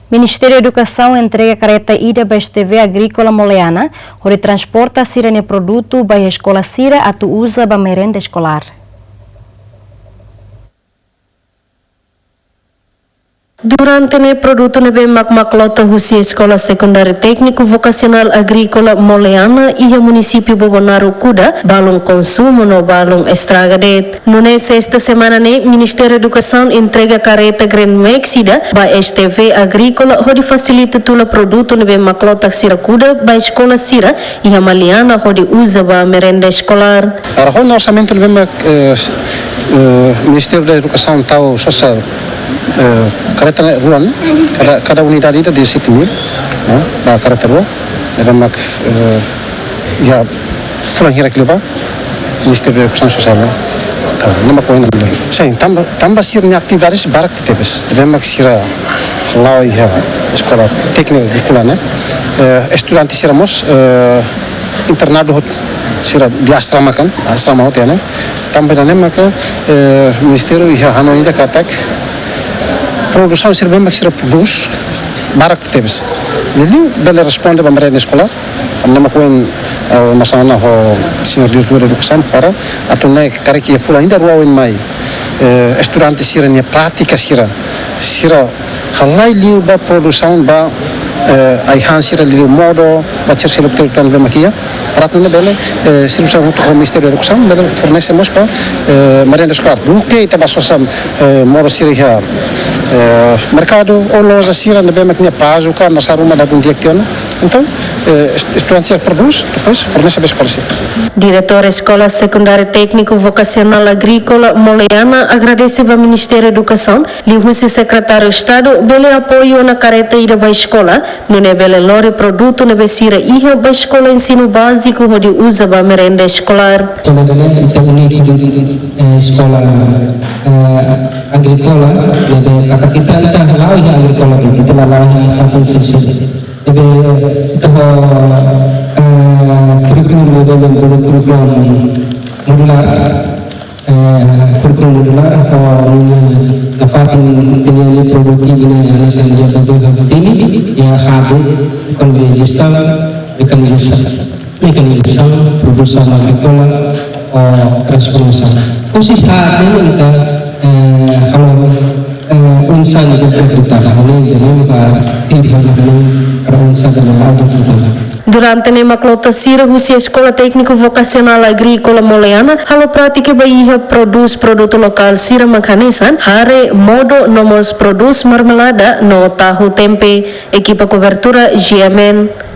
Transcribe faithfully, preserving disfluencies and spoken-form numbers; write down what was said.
Ministériu Edukasaun entrega kareta ida ba S T V Agríkola Moleana, hodi transporta sira-nia produtu ba eskola sira atu uza ba merenda eskolár. Durante ne'e produtu ne'ebé mak maklota husi Eskola Sekundária Tékniku Vokasionál Agríkola Moleana iha munisípiu Bobonaro kuda, balun konsumu no balun estraga de'it. Nune'e sesta semana ne'e, Ministériu Edukasaun entrega kareta Grand Max ida ba S T V Agríkola hodi fasilita tula produtu ne'ebé maklota sira kuda ba eskola sira iha Maliana hodi uza ba merenda eskolár. Agora, ho orsamentu ne'ebé mak, eh, s-, eh, Ministériu Edukasaun tau sosa, eh, kareta ne'e rua, ne'e? Kada, kada unidade ida dezassete mil, ne'e? Ba kareta rua, ne'ebé mak, eh, iha fulan hirak liubá, Ministériu Edukasaun sosa, ne'e? Tau, ne'e mak oin. Sin, tanba, tanba sira-nia atividade barak tebes. Ne'ebé mak sira hala'o iha Eskola Tékniku Agríkola ne'e. Eh, estudante sira mós, eh, internadu hotu, sira iha asrama kan, asrama hotu ne'e. Tanba ne'e maka, eh, Ministériu iha hanoin ida katak produsaun sira ne'ebé mak sira prodús barak tebes. Jadi, bele responde ba merenda eskolár. Tanba ne'e mak oin, eh, masalah ho señór Diosdado Edukasaun para atu nune'e karik iha fulan ida rua oin mai, eh, estudante sira-nia prátika sira, sira halai liu ba produsaun ba, eh, ai-han sira liu modo, ba sira seluk territóriu ne'ebé mak iha. Para atu nune'e bele, eh, servisu hamutuk ho Ministériu Edukasaun, bele fornese mós ba, eh, merenda eskolár. Duké ita bá sosa, eh, modo sira iha, eh, merkadu, ou loja sira ne'ebé mak nia prazu ka, nasa ruma dala ruma di'ak tiha ona. Entaun, eh, est-, estudante sira prodús, depois fornese ba eskola sira. Diretór Eskola Sekundária Tékniku Vokasionál Agríkola Moleana agradese ba Ministériu Edukasaun, liuhusi Sekretáriu Estadu, bele apoiu ona kareta ida ba eskola, nune'e bele lori produtu ne'ebé sira iha ba eskola ensinu báziku hodi uza ba merenda eskolár. Sebenarnya ita uni kudu, eh, eskola, eh, agríkola, jadi kata kita, ita hala'o iha agríkola, ita hala'o iha fakultas sosiál. Jadi, ita ho, eh, kurríkulu, ita ho kurríkulu modulár, eh, kurríkulu modulár, ho ninia nafatin, ninia produtividade, ninia senjata berhenti, ya, hade, ekonomia jestaun, mekanizasaun, mekanizasaun, produsaun agríkola, ho transformasaun. Khusus hade, ita, eh, halo, eh, unsa ni kita, kita, halo, jadi, ba, tidak, halo, para unsa dan lain kita. Durante ne'e maklota sira husi Eskola Tékniku Vokasionál Agríkola Moleana halo prátika ba iha prodús produtu lokál sira mak hanesan hare, modo no mós prodús marmelada no tahu tempe. Ekipa kobertura G M N.